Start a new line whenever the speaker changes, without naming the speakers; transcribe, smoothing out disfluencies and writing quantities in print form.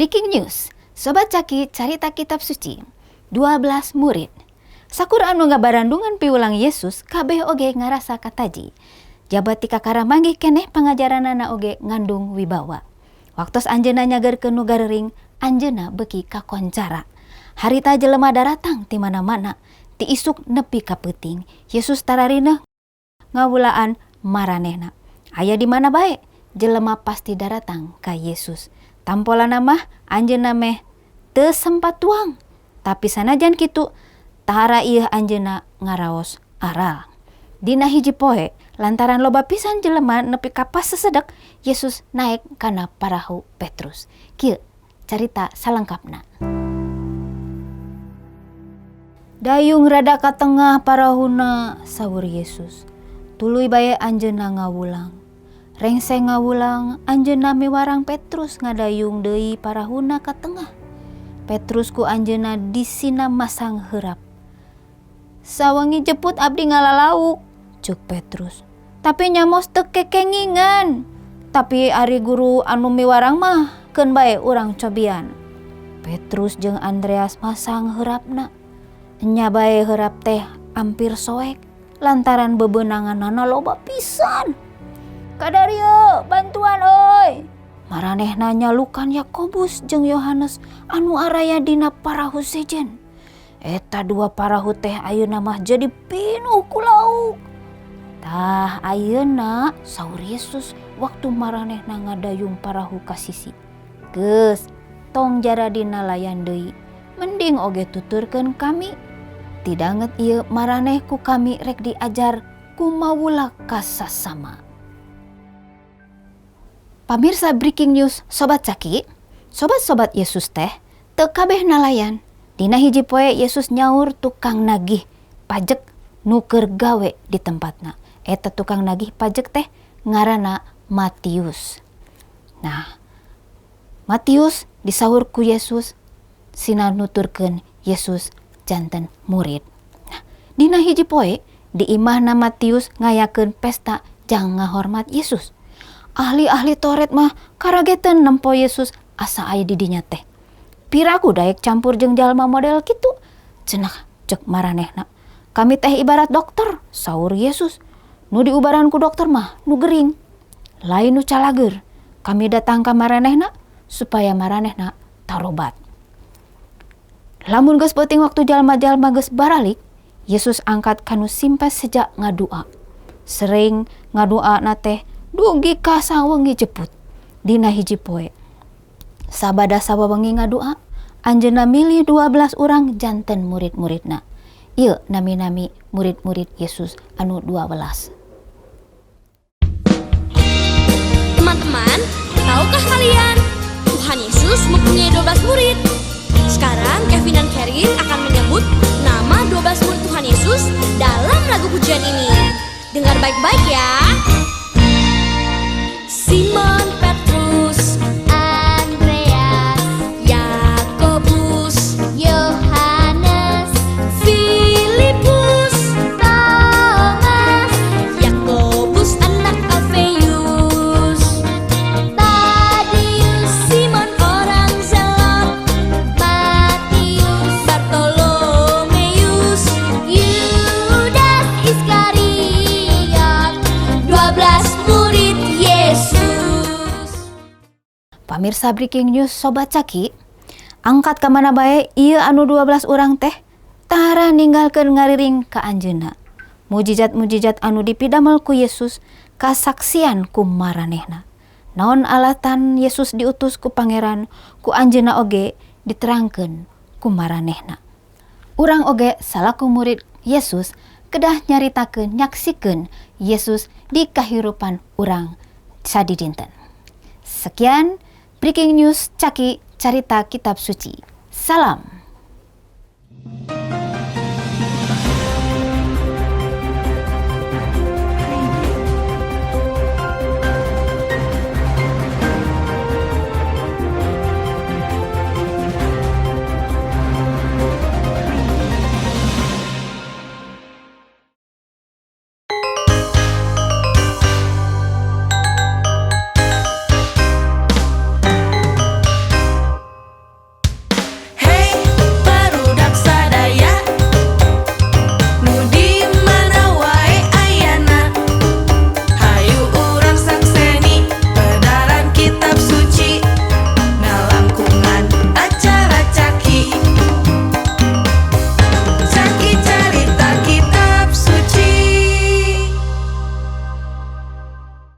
Breaking news, Sobat Caki carita kitab suci, 12 murid. Sakur anu ngabarandungan piwulang Yesus kabeh oge ngarasa kataji. Jaba ti kakara manggih keneh pangajaranana oge ngandung wibawa. Waktos anjeunna nyagerkeun nu garering, anjeunna beuki kakoncara. Harita jelema daratang ti mana-mana, ti isuk nepi ka peuting. Yesus tararineuh ngawulaan maranehna. Aya di mana bae, jelema pasti daratang ka Yesus. Tampolana mah anjeunna meh teu sempat tuang. Tapi sanajan kitu, tara ieu anjeunna ngaraos aral. Dina hiji poe, lantaran loba pisan jelema nepi ka pasesedek, Yesus naek kana parahu Petrus. Kieu carita salengkapna. Dayung rada ka tengah parahuna, saur Yesus. Tuluy bae anjeunna ngawulang. Rengseng ngawulang, anjeunna miwarang Petrus ngadayung deui parahuna ka tengah. Petrus ku anjeunna disina masang heurap. Sawengi jeput abdi ngalalauk, cuk Petrus. Tapi nyamos teu kekengingan. Tapi ari guru anu miwarang mah keun bae urang cobian. Petrus jeung Andreas masang heurapna. Nya bae heurap teh ampir soek lantaran bebenanganana loba pisan. Kadarieu bantuan euy. Maranehna nyalukan Yakobus jeung Yohanes anu araya dina parahu sejen. Eta dua parahu teh ayeuna mah jadi pinuh ku lauk. Tah ayeuna saur Yesus waktu maranehna ngadayung parahu ka sisi. Geus tong jaradi nalayan deui, mending oge tuturkeun kami. Tidanget ieu maraneh ku kami rek diajar kumawula ka sasama. Pamirsa Breaking News Sobat Caki, sobat-sobat Yesus teh teu kabeh nalayan. Dina hiji poe Yesus nyaur tukang nagih pajek nu keur gawe di tempatna. Eta tukang nagih pajek teh ngaranna Matius. Nah, Matius disaur ku Yesus sina nuturkeun Yesus janten murid. Nah, dina hiji poe di imahna Matius ngayakeun pesta jang ngahormat Yesus. Ahli-ahli Taurat mah karageteun nempo Yesus asa aya di dinya teh. Piraku daek campur jeung jalma model kitu? Cenah cek maranehna. Kami teh ibarat dokter, saur Yesus. Nu diubaran ku dokter mah nu gering, lain nu calageur. Kami datang ka maranehna supaya maranehna tarobat. Lamun geus peuting waktu jalma-jalma geus baralik, Yesus angkat kanu simpes sejak ngadua. Sering ngadua na teh dugi ka sawengi jeput. Dina hiji poe. Sabada sawawengi ngadua, anjeunna milih 12 urang janten murid-muridna. Ieu nami-nami murid-murid Yesus anu 12.
Teman-teman, tahukah kalian Tuhan Yesus mempunyai 12 murid? Sekarang Kevin dan Kerin akan menyebut nama 12 murid Tuhan Yesus dalam lagu pujian ini. Dengar baik-baik ya. Simon Petrus,
Andreas,
Yakobus,
Yohanes,
Filipus,
Thomas,
Yakobus anak Alfeus,
Tadius,
Simon orang Zelot,
Matius,
Bartolomeus,
Yudas Iskariot,
12 murid Yesus.
Pamirsa Breaking News Sobat Caki, angkat ka mana bae ieu anu 12 urang teh tara ninggalkeun ngariring ka anjeunna. Mujizat-mujizat anu dipidamel ku Yesus kasaksian ku maranehna. Naon alatan Yesus diutus ku pangeran ku anjeunna oge diterangkeun ku maranehna. Urang oge salaku murid Yesus kedah nyaritakeun nyaksikeun Yesus di kahirupan urang sadidinten. Sekian Breaking News Caki Carita Kitab Suci. Salam.